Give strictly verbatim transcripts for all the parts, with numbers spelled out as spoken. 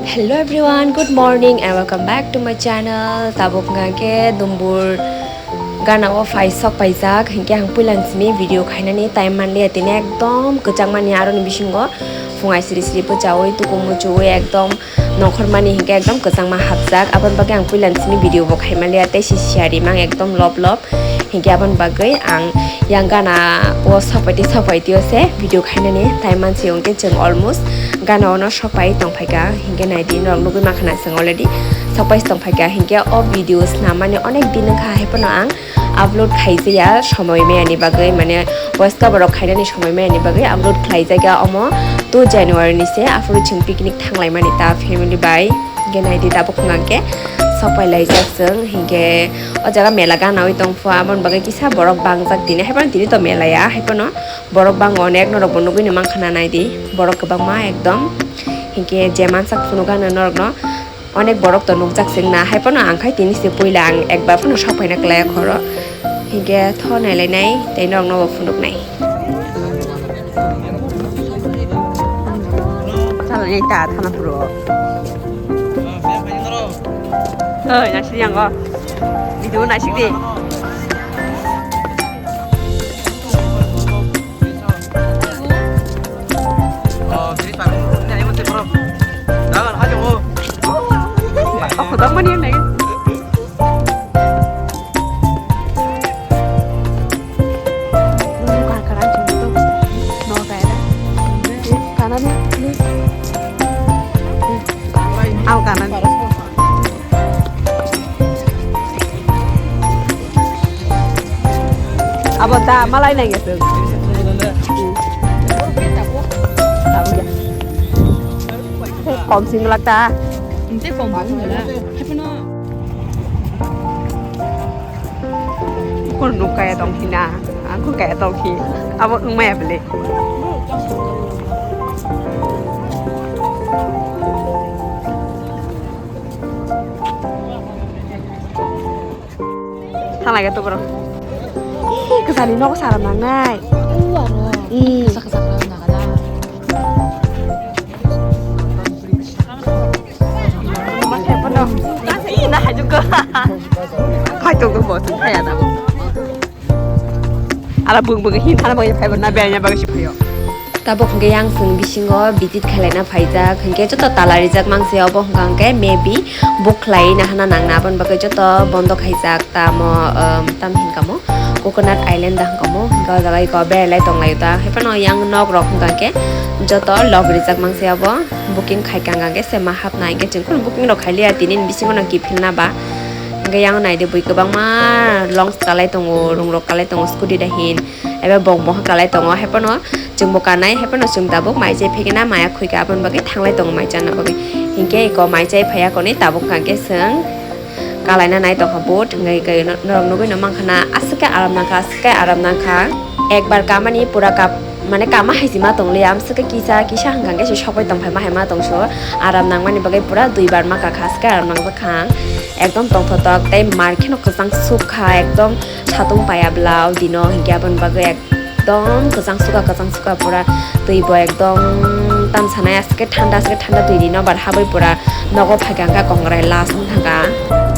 Hello everyone, good morning and welcome back to my channel. Tabuk hwnkha khe Dumbur gana o phai sok paijak, hinkhe ang puilan simi video khainani time manliya, tini ekdom kwchangmani aroni bisingo phung aisiri siri bwchaui tuku muchui ekdom nongkhormani hinkhe ekdom kwchangma hapjak, aboni bagwi ang puilan simi video bo khaimaliya tei si siyari mang ekdom lob lob. Hinkhe aboni bagwi ang yang gana o sokpaiti sokpaiti o se video khainani time mansi, hinkhe chwng almost gana ono sokpai tongphaikha, hinkhe naidi norok nugwi mankha na chwng already sokpai tongphaikha, hinkhe o video snamani onek din wngkha, haiphano ang upload khaijaya somoi mayani bagwi, mane voice cover rok khainani somoi mayani bagwi upload khlaijaya omo two January ni se, aphuru chwng picnic thanglaimani ta family bai. Hinkhe naidi tabuk hwnkha khe sokpai laijak chwng, hinkhe o jaga mela ganaui tongpha, aboni bagwi kisa borok bangjak tini, haiphano tini to mela ya, haiphano borok bango onek, norok bo nugwi no mankha na naidi, borok kwbangma ekdom, hinkhe je mansak phunukha no norok no, onek borok to nukjak chwng na, haiphano ang khai tini se puila ang ekbar phano sokphaina kwlai khoro, hinkhe tho nailainai tei norok no bo phunuknai. Chalani ta thana phuru. Oi, naisik yango. Video naisik di. Ako dong mani yang naik. Aw kanan. Abo ta malai nang ya. Kom sing lak ta. Ente kom sing lak. Kon nuk kaya tong khi na, ang kon kaya tong khi, abo wng maya bele. Thalai ga to boro. Ih, kwchani nogo saram nangnai. Ih. Ih, na haijuk ko. Hai to ko bo thaya da. Ala bung bung hin thana bagwi phaibo na biyanya bagwi se phaio. Tabuk hwnkhe yang chwng bisingo visit khlaina phaijak, hwnkhe joto tala rijak mangse obo hwnkha hwnkhe maybe book khlai nahana nangna, aboni bagwi joto bondo khaijak tamo, um, tam hinkamo Coconut Island da hwnkamo, hwnkhe o jaga eko berai lai tong lai ta, haiphano yang nok rok hwnkha hwnkhe joto lock rijak mangse obo booking khaikha hwnkha hwnkhe se ma hapna, hinkhe chwng kheno booking rok khailiya, tini ni bisingo no kiphilna ba. Hwnkhe yang naidi bui kwbangma longs kalai tongo, rung rok kalai tongo, scooty da hin. Ebe bong bong kalai tongo, haiphano chwng bo kanai, haiphano chwng tabuk mai chai phikna maya khuika, aboni bagwi thanglai tongo mai chana bagwi. Hinkhe eko mai chai phaiya konwi tabuk hwnkha khe chwng kalaina nai tongkha boat, hwnkhe khe norok nugwi no mankha na aswk khe aram nangkha, aswk khe aram nangkha. Ekbar kamani pura kap, mane kama hai se ma tongliya, amswk khe kisa kisa hwnkha khe se sokbai tongphai ma hai ma tongso, aram nangmani bagwi pura duibar ma kakha, aswk khe aram nangjak kha ang. Ekdom tongthotok tei mar kheno kwchang sukha, ekdom satung paya bla o dino, hinkhe aboni bagwi ekdom kwchang sukha, kwchang sukha pura twi bo ekdom tam sanai, aswk khe thanda, aswk khe thanda twi rino bar habwi pura nogo phaikha hwnkha kongrai last wng thangkha.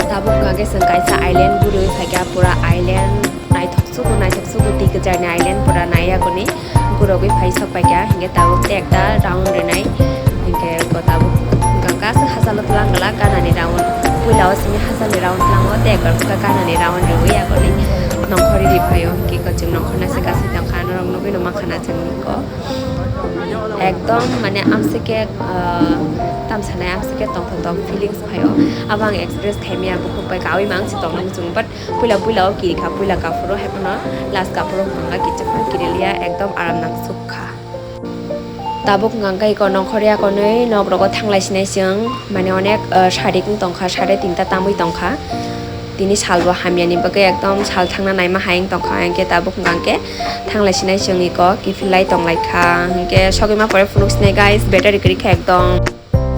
Tabuk hwnkha khe chwng kaisa island guriui phaikha, pura island naithok suku, naithok suku twi kwcharni island pura naiya koni gurogwi phai sok paikha, hinkhe tabuk tei ekta round rinai, hinkhe bo tabuk hwnkha khe aswk hachalo twlang glak ganani round, puila o simi hachalni round tlango tei ekbar hwnkha ganani round riui agoni nongkhorwi ri phaio, hinkhe kochwng nongkhorna se kasui tongkha, norok nugwi no mankha na chwngni ko ekdom mane amswk khe, ah, tam sanai amswk khe tongthotok feelings phaio, abo ang express khaimaya bukhuk bai kaui ma ang se tongna muchungo, but puila puila o kirikha, puila kaphuru haiphano last kaphuru hwnkha kichuk phano kiriliya, ekdom aram nangsuk kha. Tabuk hwnkha khe eko nongkhorya konwi nok rogo thanglai sinai chwng, mane onek, ah, sarik wng tongkha, sare tinta tamwi tongkha. Tini salbo hamyani bagwi ekdom sal thangna naima hai wng tongkha, hinkhe tabuk hwnkha khe thanglai sinai chwng eko kiphillai tonglaikha, hinkhe sogwi ma pore phunuk sinai guys, battery kwrwi kha ekdom.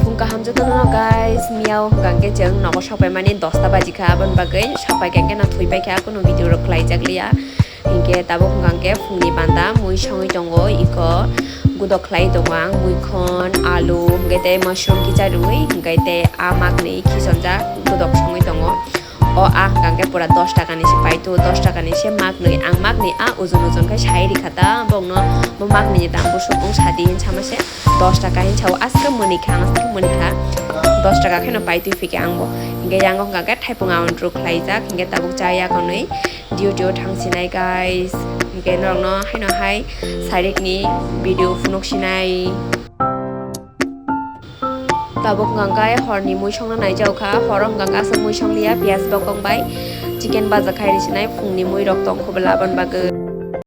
Phung kaham jotono no guys, miyao hwnkha khe chwng nogo sokpaimani dosta baji kha, aboni bagwi sokpai kha khe no thwipai kha, kunu video rok khlai jak liya. Hinkhe tabuk hwnkha khe phungni banda mui songwi tongo, iko Kudok khlai tongo ang muikhon, alu, hwnkhe tei mushroom kicha rwui, hwnkhe tei a makni khisonjak kudok songwi tongo. O a hwnkha khe pura dos taka ni se paito, dos taka ni se maknwi, ang maknwi a ojon ojon khe sai rikha ta, bongno bo maknwi ni dam bo sukung sadi hin sama se dos taka hin sao, aske muni kha, ang aske muni kha, dos taka kheno paitwi phikhe ang bo. Hwnkhe yango hwnkha khe thaipung aon ruk khlaijak, hwnkhe tabuk chaya konwi duty o thangsinai guys, hwnkhe norokno haino hai sairik ni video phunuk sinai. Tabuk hwnkha khe horni mui songna naijak kha, horo hwnkha khe aswk mui song liya, piyaj bokong bai chicken baja khai rw sinai, phungni mui rok tong kho bwla aboni bagwi.